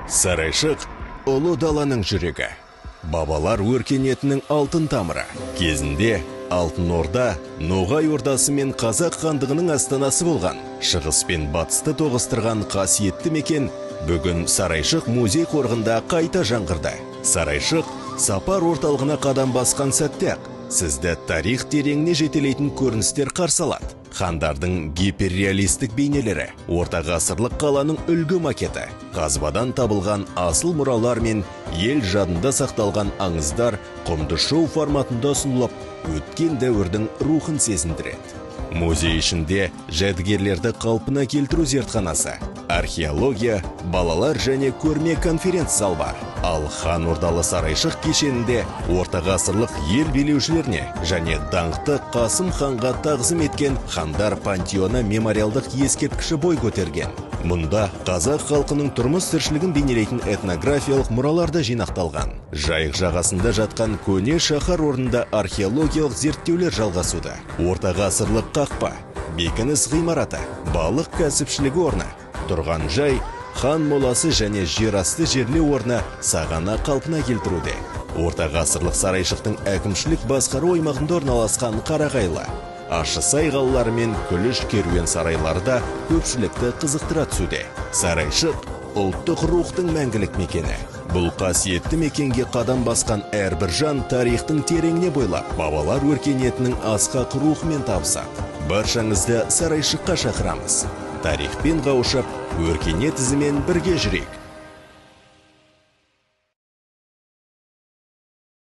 Сарайшық – ұлы даланың жүрегі, бабалар өркениетінің алтын тамыры. Кезінде Алтын Орда, Ноғай Ордасы мен Қазақ хандығының астанасы болған, шығыс пен батысты тоғыстырған қасиетті мекен бүгін Сарайшық музей қорығында қайта жаңғырды. Сарайшық сапар орталығына қадам басқан сәтте ақ сізді тарих тереңіне жетелейтін көріністер қарсы алады: хандардың гиперреалистік бейнелері, ортағасырлық қаланың үлгі макеті, қазбадан табылған асыл мұралар мен ел жадында сақталған аңыздар құнды шоу форматында ұсынылып, өткен дәуірдің рухын сезіндіреді. Музей ішінде жәдігерлерді қалпына келтіру зертханасы, археология, балалар және көрме конференц зал бар. Ал хан ордалы Сарайшық кешенінде ортағасырлық ел билеушілеріне және даңқты Қасым ханға тағзым еткен хандар пантеоны мемориалдық ескерткіші бой көтерген. Мұнда қазақ халқының тұрмыс тіршілігін бейнелейтін этнографиялық мұралар да жинақталған. Жайық жағасында жатқан көне шаһар орнында археологиялық зерттеулер жалғасуда. Ортағасырлық қақпа, бекініс ғимараты, балық кәсіпшілігі орны, тұрған жай, хан моласы және жерасты жерлеу орны сағана қалпына келтіруде. Ортағасырлық Сарайшықтың әкімшілік басқару аймағында орналасқан Қарағайлы, Ащысай қалалары мен Күліш керуен сарайлары да көпшілікті қызықтыра түсуде. Сарайшық – ұлттық рухтың мәңгілік мекені. Бұл қасиетті мекенге қадам басқан әрбір жан тарихтың тереңіне бойлап, бабалар өркениетінің асқақ рухымен табысады. Баршаңызды Сарайшыққа шақырамыз. Тарихпен қауышып, өркениет ізімен бірге жүрейік.